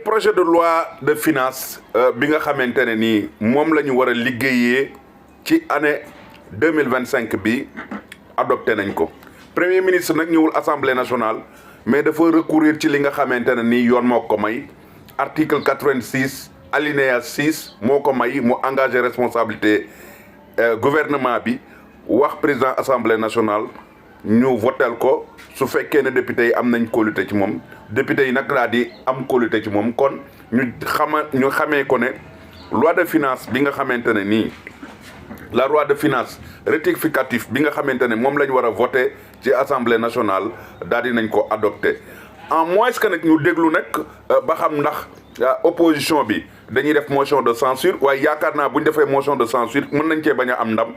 projet de loi de finance bi nga xamante ne nii moom la ñu war a liggéeyee ci année 2025 bi adopté nañ ko premier ministre nag ñëwul assemblée nationale mais dafa recourir ci li nga xamante ne nii yoon moo ko may article 86 alinéa 6 moo ko may mu engagé responsabilité gouvernement bi wax président assemblée nationale ñu votel ko su fekkee ne député yi am nañ kóolute ci moom député yi nag daal di am kóolute ci moom kon ñu xamee ko ne loi de finance bi nga xamante ne nii la loi de finance rectificatif bi nga xamante ne moom la ñu war a voté ci assemblée nationale daal di nañ ko adopté en moins que nag ñu déglu nag ba xam ndax opposition bi dañuy def motion de censure waaye yaakaar naa bu ñu defee motion de censure mën nañ cee bañ a am ndam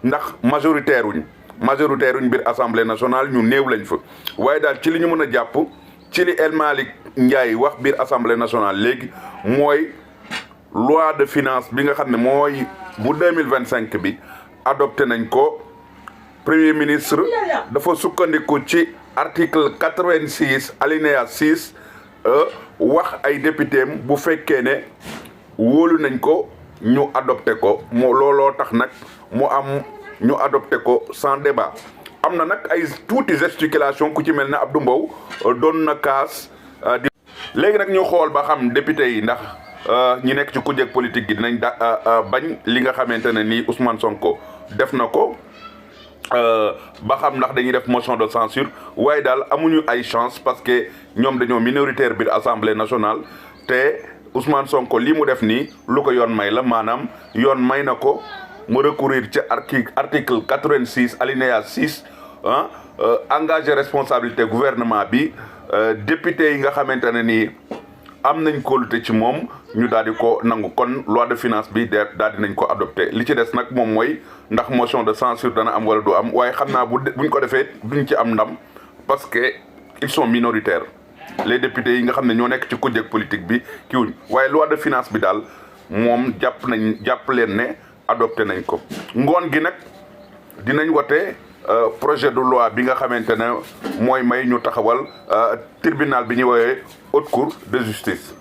ndax majoritaire wuñ biir assemblée nationale ñu néew lañ fa waaye daal ci li ñu mën a jàpp ci li El Malick Ndiaye wax biir assemblée nationale léegi mooy loi de finance bi nga xam ne mooy bu 2025 bi adopté nañ ko premier ministre dafa sukkandiku ci article 86 alinéa 6 wax ay député bu fekkee ne wóolu nañ ko ñu adopté ko moo looloo tax nag mu am ñu adopté ko sans débat am na nag ay tuuti gesticulation ku ci mel ne Abdou Mbow doon na kaas di léegi nag ñu xool ba xam député yi ndax ñi nekk ci kujjeeg politique gi dinañ bañ li nga xamante ne nii Ousmane Sonko def na ko ba xam ndax dañuy def motion de censure waaye daal amuñu ay chance parce que ñoom dañoo minoritaire biir assemblée nationale te Ousmane Sonko lii mu def nii lu ko yoon may la maanaam yoon may na ko mu recourir ci article 86 alinéa 6 engagé responsabilité gouvernement bi député yi nga xamante ne nii am nañ kóolute ci moom ñu daal di ko nangu kon loi de finance bi daal di nañ ko adopté li ci des nag moom mooy ndax motion de censure dana am wala du am waaye xam naa buñ ko defee duñ ci am ndam parce que ils sont minoritaires les députés yi nga xam ne ñoo nekk ci kujjeeg politique bi kiwuñ waaye loi de finance bi daal moom jàpp leen ne adopté nañ ko ngoon gi nag dinañ wote projet de loi bi nga xamante ne mooy may ñu taxawal tribunal bi ñuy woowee haute cour de justice